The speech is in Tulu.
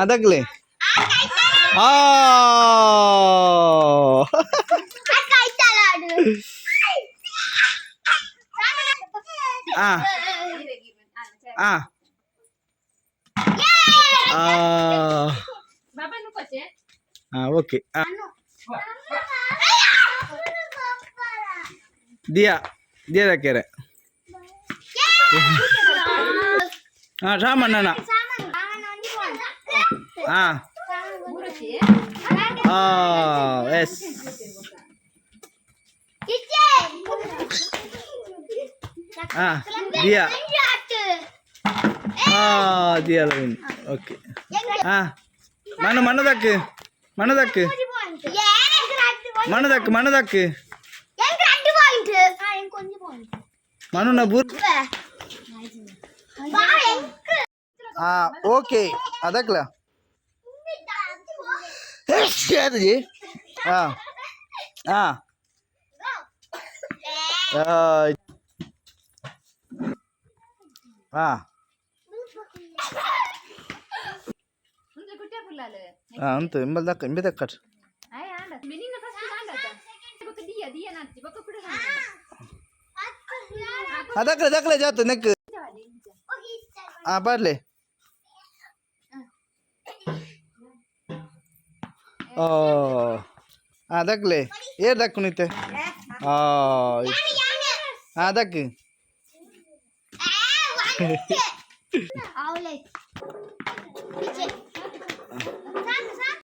ದಕ್ಲೆ. ಆ. ಆ ಆ ಆ. ಆ, ಓಕೆ. ದಿಯಾ, ದಿಯಾ ದಕ್ಕೆರೆ. ಹಾಂ, ರಾಮಣ್ಣನ. ಹಾಂ ಹಾಂ, ಎಸ್. ಹಾಂ, ದಿಯಾ. ಹಾಂ, ದಿಯಾ. ಓಕೆ. ಹಾಂ, ಮಣ್ಣು, ಮಣ್ಣು ದಕ್ಕು, ಮಣ್ಣು ದಕ್ಕು, ಮಣ್ಣು ದಕ್ಕು, ಮಣ್ಣು ದಕ್ಕು. ಮಣ್ಣು ಬೂರ್. ಹಾಂ, ಓಕೆ, ಅದಕ್ಲ. ಹಾಂ ಹಾಂ ಹಾಂ ಹಾಂ, ಅಂತ ಇಂಬಲ್ ದಕ್ಕ, ಇಂಬೆ ದಕ್ಕಟ್. ದಕ್ಲೆ, ದಕ್ಲೆ, ಜಾತು ನೆಕ್. ಹಾಂ, ಬರ್ಲಿ. ಓ, ಹಾಂ, ದಕ್ಲೆ. ಏರ್ ದಕ್ಕು ನಿತ್ತೆ? ಹಾಂ ಹಾಂ, ದಕ್ಕು.